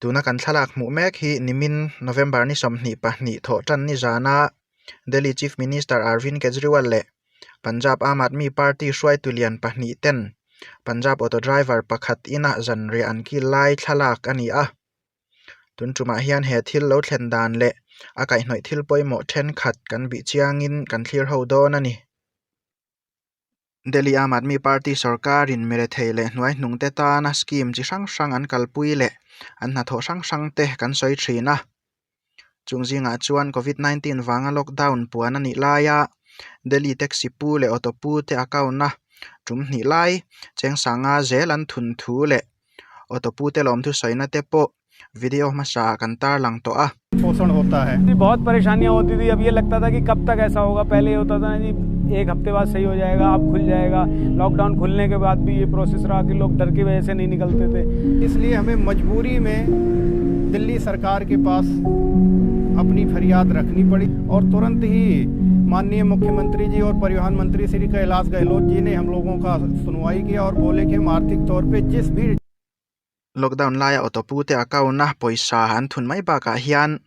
Tuna kan thlalak hmuh mek hi nimin November ni 22 thawhtan ni zana Delhi Chief Minister Arvind Kejriwal leh Punjab Aam Aadmi Party hruaitu lian pahnih ten Punjab auto driver pakhat ina zanriah an kil lai thlalak a ni a. Tun tumah hian he thil lo thlen dan leh a kaihhnawih thil pawimawh thenkhat kan bih chiangin kan thlir ho dawn a ni. Delhi Aam Aadmi Party sorkarin mirethei leh hnuaihnungte tana scheme chi hrang hrang an kalpui leh an hnathawh hrang hrangte kan sawi thin a. Chung zingah chuan Covid 19 vanga lockdown puan a nih laia Delhi taxi pu leh auto pu te account-a tum hnih lai cheng sanga zel an thun thu leh auto pu te lawmthu sawina te pawh video hmasa ah kan tarlang tawh a. पोषण होता है। बहुत परेशानियां होती थी। अब ये लगता था कि कब तक ऐसा होगा। पहले ये होता था ना जी, एक हफ्ते बाद सही हो जाएगा, अब खुल जाएगा। लॉकडाउन खुलने के बाद भी ये प्रोसेस रहा कि लोग डर की वजह से नहीं निकलते थे। इसलिए हमें मजबूरी में दिल्ली सरकार के पास अपनी फरियाद रखनी पड़ी और तुरंत ही माननीय मुख्यमंत्री जी और परिवहन मंत्री श्री कैलाश गहलोत जी ने हम लोगों का सुनवाई किया और बोले कि हम आर्थिक तौर पे जिस भी Lockdown laia auto pu te account a pawisa an thun mai bakah hian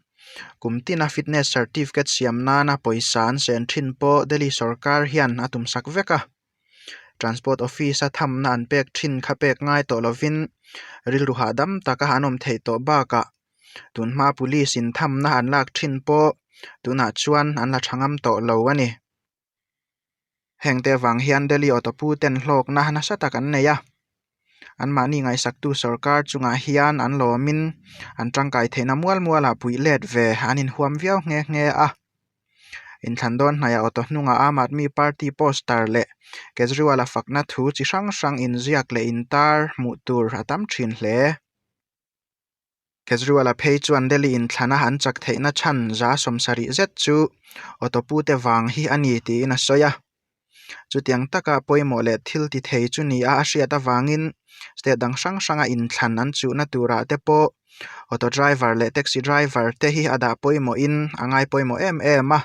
kum tina fitness certificate siam nana pawisa an sen thin pawh Delhi sorkar hian a tum sak vek a. Transport office a thamna an pek thin kha pek ngai tawh lovin rilru hahdam taka an awm theih tawh bakah tunhma police in thamna an lak thin pawh tunah chuan an la tha ngam tawh lo a ni. Heng te avang hian Delhi auto pu ten hlawkna nasa tak an nei a. Anmahni ngaihsaktu sorkar chungah hian an lawmin an tangkai theihna mual mualah puih let ve an inhuam viau nghe nghe a. Inthlan dawn hnaihah auto hnungah Aam Aadmi Party poster leh Kejriwal a fakna thu chi hrang hrang inziak leh intar hmuh tur a tam thin hle. Kejriwal a phei chuan Delhi inthlana an chak theihna chhan 70% zet chu auto pu te vang hi a ni tiin a sawi a. Chutiang taka pawimawh leh thil ti thei chu ni a a hriat avangin state dang hrang hranga inthlan an chuhna turah te pawh auto driver leh taxi driver te hi a dah pawimawhin a ngai pawimawh em em a.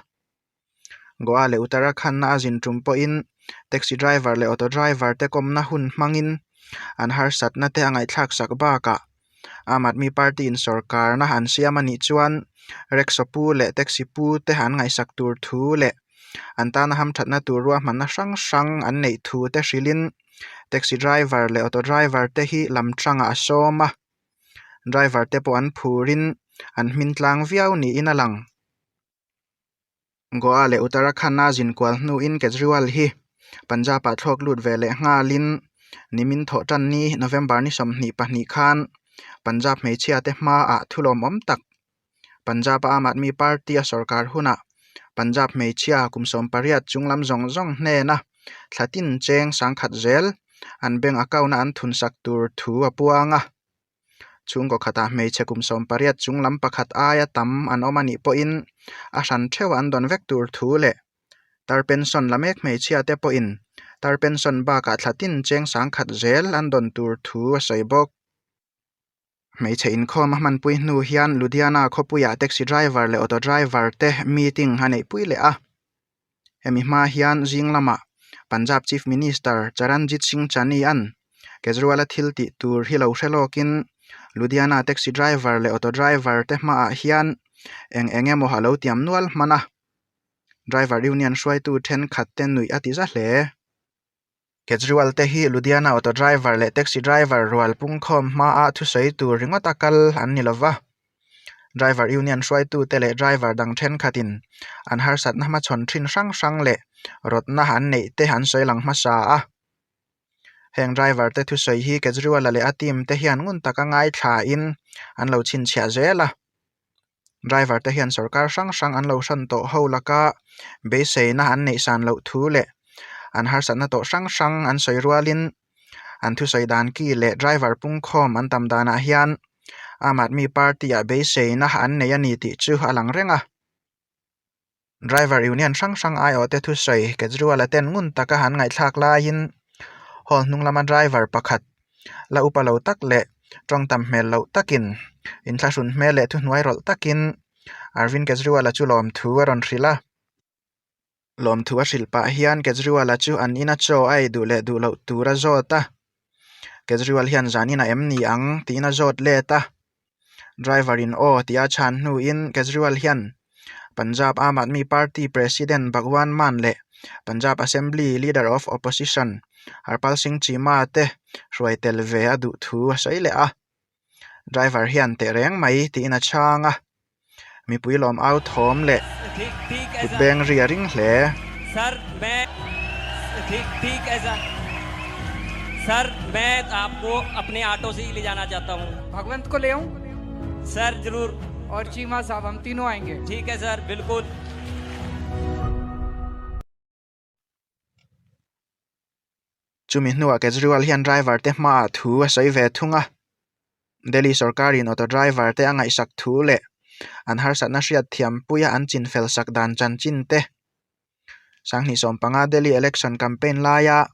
Goa leh Uttarakhand a zin tum pawhin taxi driver leh auto driver te kawmna hun hmangin an harsatna te a ngaihthlak sak bakah Aam Aadmi Party in sorkarna an siam a nih chuan rickshaw pu leh taxi pu te an ngaihsak tur thu leh an tana hamthatna tur ruahmanna hrang hrang an neih thu te hrilhin taxi driver leh auto driver te hi lam tangah a sawm a, driver te pawh an phurin an hmin tlang viau niin a lang. Goa leh Uttarakhand a zinkual hnuin Kejriwal hi Punjab ah thlawk lut ve leh nghalin nimin thawhtan ni November ni 22 khan Punjab hmeichhia te hmaah thu lawmawm tak Punjab a Aam Aadmi Party a sorkar hunah Punjab hmeichhia kum 18 chunglam zawng zawng hnena thlatin cheng sangkhat zel an bank account a an thunsak tur thu a puang a. Chhungkaw khatah hmeichhe kum 18 chunglam pakhat aia tam an awm a nih pawhin a hran theuh an dawn vek tur thu leh tar pension la mek hmeichhia te pawhin tar pension bakah thlatin cheng sangkhat zel an dawn tur thu a sawi bawk. Hmeichhe inkhawm a hmanpui hnu hian Ludhiana khawpuiah taxi driver leh auto driver te meeting a neihpui leh a. Hemi hma hian zing lamah Punjab Chief Minister Charanjit Singh Channi an Kejriwal a thil tih tur hi lo hre lawkin Ludhiana taxi driver leh auto driver te hmaah hian eng eng emaw a lo tiam nual hman a. Driver union hruaitu thenkhat te nuih a ti za hle. Kejriwal te hi Ludhiana auto driver leh taxi driver rual pungkhawm hmaah thusawi tur ringawt a kal an ni lova. Driver union hruaitute leh driver dang thenkhatin an harsatna hmachhawn thin hrang hrang leh rawtna an neih te an sawi lang hmasa a. Heng driver te thusawi hi Kejriwal-a leh a team te hian ngun taka ngaithlain an lo chhinchhiah zel a. Driver te hian sorkar hrang hrang an lo hran tawh ho laka beiseina an neih san loh thu leh an harsatna tawh hrang hrang an sawi rualin an thusawi dan ki leh driver pungkhawm an tam danah hian Aam Aadmi Party ah beiseina an nei a ni tih chu a lang reng a. Driver union hrang hrang aiawh te thusawi Kejriwal-a ten ngun taka an ngaihthlak laiin hall hnung lama driver pakhat la upa lo tak leh tawng tam hmel loh takin inthlahrun hmel leh thuhnuai rawlh takin Arvind Kejriwal-a chu lawmthu a rawn hrilh a. Lawmthu a hrilh pah hian Kejriwal-a chu an ina chaw a ei duh leh duh loh tur a zawt a. Kejriwal hian zan inah em ni ang tiin a zawt let a. Driver in aw tia chhan hnuin Kejriwal hian Punjab Aam Aadmi Party President Bhagwant Mann leh Punjab Assembly Leader of Opposition Harpal Singh Cheema te hruai tel ve a duh thu a sawi leh a. Driver hian teh reng mai tiin a chhang a, mipui lawm au thawm leh kut beng ri a ring hle. Chumi hnuah Kejriwal hian driver te hmaah thu a sawi ve thung a, Delhi sorkarin auto driver te a ngaihsak thu leh an harsatna hriat thiampuia an chinfel sak dan chanchin te. Sanghnih sawmpanga Delhi election campaign laia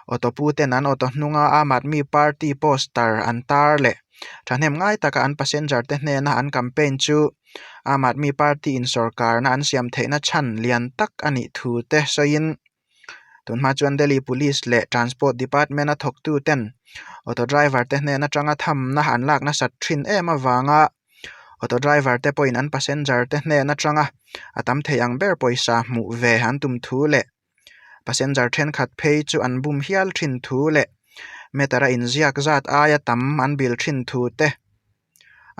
auto pu ten an auto hnunga Aam Aadmi Party poster an tar leh thahnem ngai taka an passenger te hnena an campaign chu Aam Aadmi Party in sorkarna an siam theihna chhan lian tak a nih thu te sawiin Tunhma chuan Delhi Police leh Transport Department a thawktu ten auto driver te hnen atanga thamna an lak nasat thin em avanga auto driver te pawhin an passenger te hnen atanga a tam thei ang ber pawisa hmuh ve an tum thu leh passenger thenkhat phei chu an bum hial thin thu leh meter a inziak zat aia tam an bil thin thu te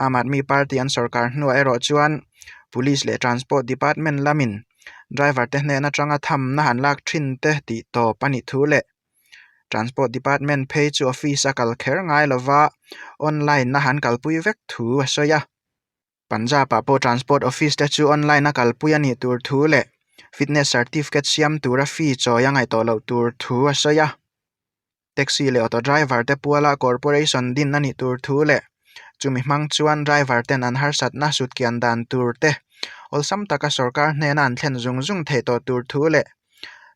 Aam Aadmi Party an sorkar hnuah erawh chuan Police leh Transport Department lamin driver te hnen atanga thamna an lak thin te tih tawp a nih thu leh Transport Department phei chu office a kal kher ngai lova online a han kalpui vek thu a sawi a. Punjab ah pawh Transport Office te chu online a kalpui a nih tur thu leh fitness certificate siam tura fee chawi a ngaih tawh loh tur thu a sawi a. Taxi leh auto driver te puala corporation din a nih tur thu leh chumi hmang chuan driver ten an harsatna sutkian dan tur te awlsam taka sorkar hnena an thlen zung zung theih tawh tur thu leh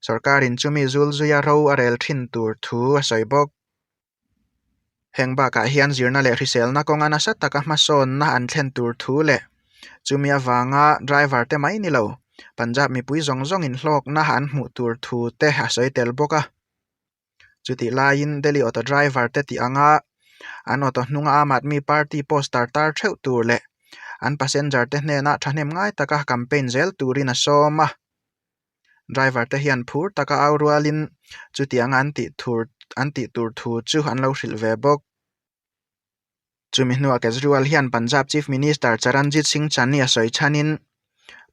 sorkarin chumi zul zuia ro a rel thin tur thu a sawi bawk. Heng bakah hian zirna leh hriselna kawnga nasa taka hmasawnna an thlen tur thu leh chumi avanga driver te mai ni lo Punjab mipui zawng zawngin hlawkna an hmuh tur thu te a sawi tel bawk a. Chutih laiin Delhi auto driver te tih anga an auto hnunga Aam Aadmi Party poster tar theuh tur leh an passenger te hnena thahnem ngai taka campaign zel turin a sawm a. Driver te hian phur taka au rualin chutianga an tih thur an tih tur thu chu an lo hrilh ve bawk. Chumi hnuah Kejriwal hian Punjab Chief Minister Charanjit Singh Channi a sawi chhanin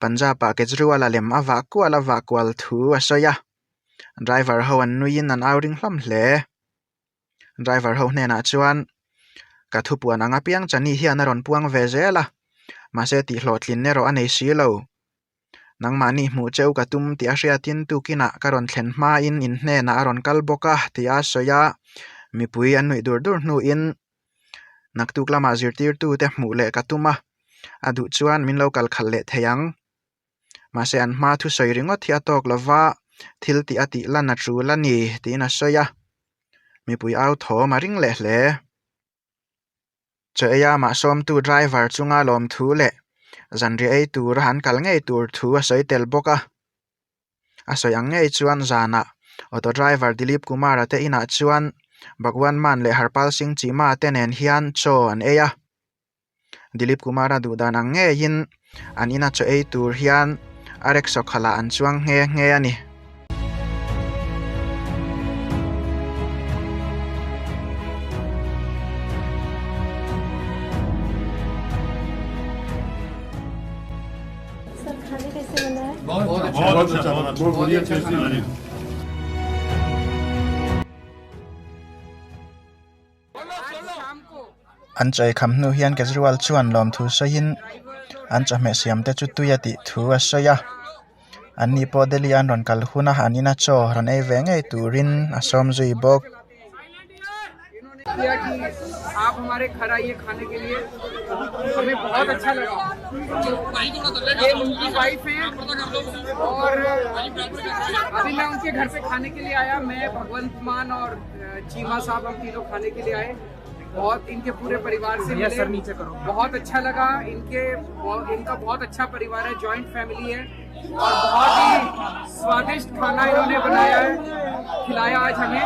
Punjab-ah Kejriwal-a lem a vah kual a vah kual thu a sawi a. Driver ho an nuiin an au ring hlawm hle. Driver ho hnenah chuan ka thupuan ang apiang Channi hian a rawn puang ve zel a, mahse tihhlawhtlin erawh a nei si lo. Nangmahni hmuh cheu ka tum tih a hriatin tukinah ka rawn thlen hmain in hnenah a rawn kal bawk a tih a sawi a, mipui an nuih dur dur hnuin naktuk lamah zirtirtute hmuh leh ka tum a, a duh chuan min lo kal khalh leh thei ang. Mahse an hma thusawi ringawt hi a tawk lova, thil tih a tih lan a tul a ni tiin a sawi a, mipui au thawm a ring leh hle. Chaw eia mah sawmtu driver chunga lawmthu leh zanriah ei tura an kal ngei tur thu a sawi tel bawk a. A sawi ang ngei chuan zanah auto driver Dilip Kumar-a te inah chuan Bhagwan Mann leh Harpal Singh Cheema te nen hian chaw an ei a. Dilip Kumar-a duh dan ang ngeiin an ina chaw ei tur hian a rickshaw khalh ah an chuang nghe nghe a ni. An chawi kham hnu hian Kejriwal chuan lawmthu sawiin an chawhmeh siam te chu tui a tih thu a sawi a an ni pawh Delhi an rawn kal hun a an ina chaw rawn ei ve ngei turin a sawm zui bawk. Cheema साहब हम तीनों खाने के लिए आए बहुत इनके पूरे परिवार से मिले सर नीचे करो बहुत अच्छा लगा इनके इनका बहुत अच्छा परिवार है जॉइंट फैमिली है और बहुत ही स्वादिष्ट खाना इन्होंने बनाया है खिलाया आज हमें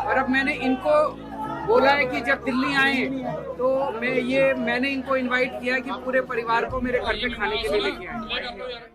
और अब मैंने इनको बोला है कि जब दिल्ली आए तो मैं ये मैंने इनको इनवाइट किया कि पूरे परिवार को मेरे घर पे खाने के लिए लेके आए।